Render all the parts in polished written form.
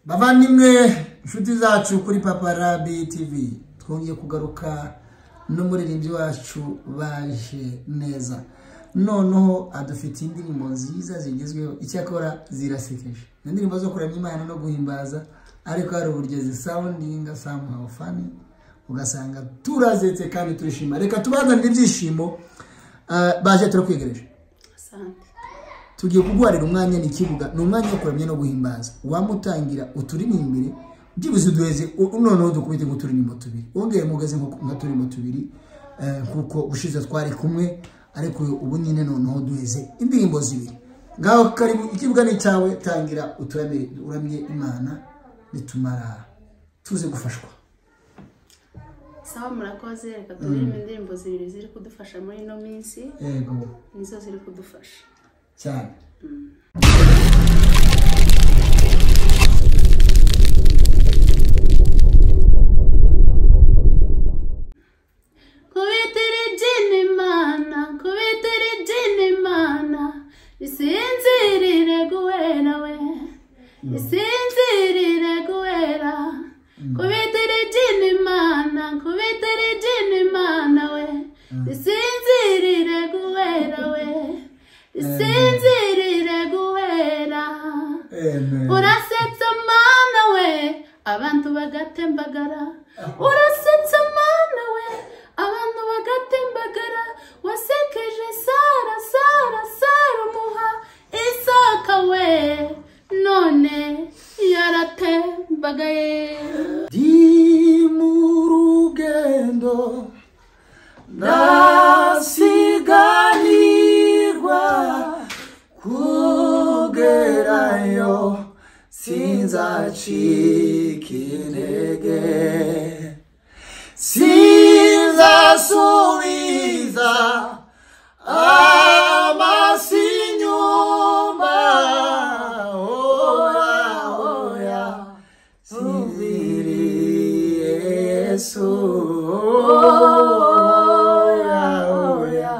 Bavandimwe inshuti zacu kuri Papa Rabbi TV, twongeye kugaruka n'umuririmbyi wacu Baje Neza. Noneho adufite indirimbo nziza zigezweho, icyakora zirasekeje. Ni indirimbo zo kuramya Imana no guhimbaza, ariko hari uburyo zisoundinga somehow funny, ugasanga turazetse kandi turishima. Reka tubazanire ibyishimo. Baje turakwegereje. Asante. Tugiye kuguharira umwanya n'ikibuga, ni umwanya wo kuramya no guhimbaza. Wamutangira uturirimbire, byibuze uduheze, noneho dukubite nk'uturirimbo tubiri. Wongeye mugeze nka turirimbo tubiri, kuko ushize twari kumwe, ariko ubu nyine noneho duheze indirimbo zibiri. Ngaho karibu, ikibuga ni cyawe, tangira uturamye, uramye Imana, nitumara tuze gufashwa. Sawa, murakoze. Reka turirimbe indirimbo zibiri ziri kudufasha muri ino minsi. Yego. Nizo ziri kudufasha cyane. Kubitira ijini Imana, kubitira ijini Imana, isinzirire guhera we, isinzirire guhera. Kubitira ijini Imana, kubitira ijini Imana we, isinzirire guhera we, isinzirire guhera. Urasetsa Mana we, abantu bagatembagara. Urasetsa Mana we, abantu bagatembagara. Wasekeje Sara, Sara, Sara umuha Isaka we, none yaratembagaye. Ndi mu rugendo ndasiganirwa kugerayo, sinzacika intege, sinzasubiza amaso inyuma, oya oya, sinziriye Yesu, oya oya,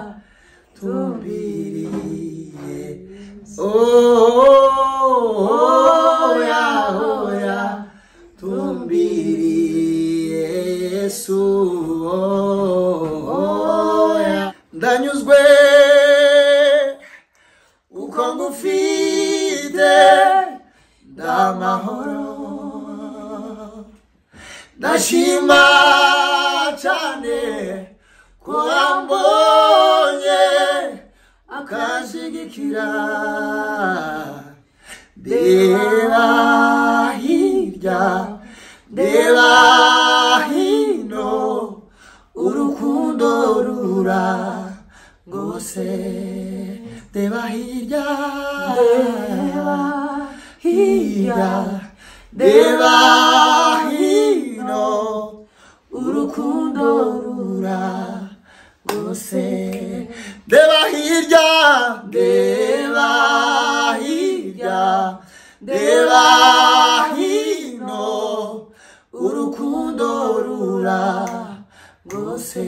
tumbiriye, oya oya, tumbiriye Yesu, oya. Ndanyuzwe uko ngufite, ndamahoro, ndashima cyane ko wambonye akanshigikira. Ndeba hirya, ndeba hino, urukundo rurangose. Ndeba hirya, ndeba hirya, ndeba hino, urukundo rurangose. Ndeba hirya, ndeba hirya, ndeba hino, urukundo rurangose.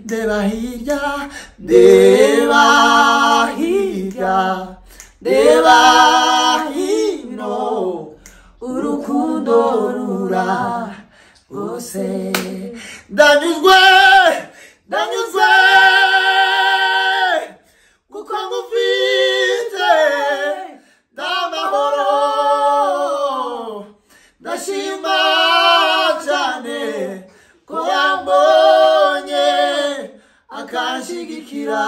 Ndeba hirya, ndeba hirya, ndeba hino, urukundo rurangose. Ndanyuzwe, ndanyuzwe kuko ngufite, ndamahoro, ndashima cyane ko wambonye akanshigikira.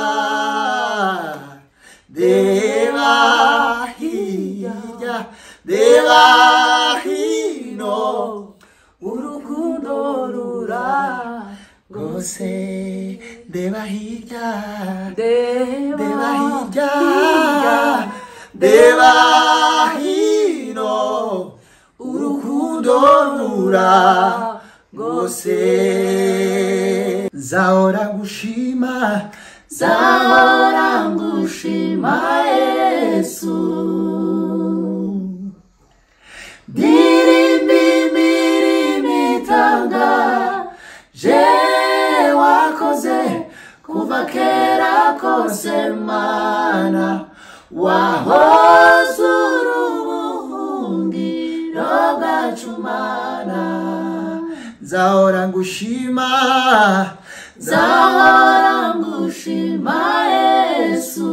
Ndeba hirya, ndeba hino, urukundo rurangose. Ndeba hirya, ndeba hirya, ndeba hino, urukundo rurangose. Nzahora ngushima, nzahora ngushima Yesu, ndirimba imirimo itangaje wakoze kuva kera kose Mana, wahoze uri ubuhungiro. bwacu Mana. Nzahora ngushima, nzahora ngushima Yesu.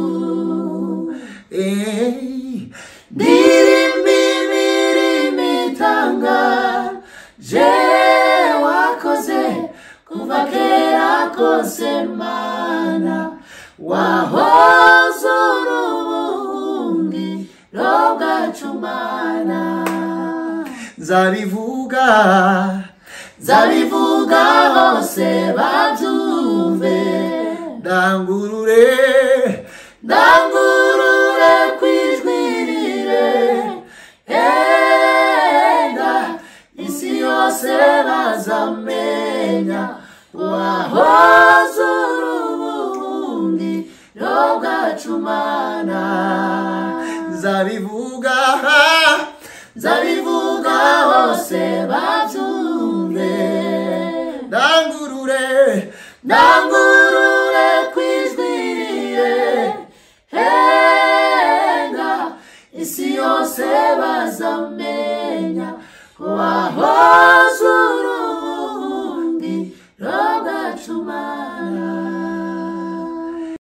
Ndirimba imirimo itangaje wakoze kuva kera kose Mana, wahoze uri ubuhungiro bwacu Mana. Nzabivuga, nzabivuga hose babyumve, ndangurure, ndangurure ku ijwi rirenga, isi yose bazamenya wahoze uri ubuhungiro bwacu Mana. Nzabivuga, nzabivuga hose babyumve, ndangurure, ndangurure ku ijwi rirenga, isi yose bazamenya.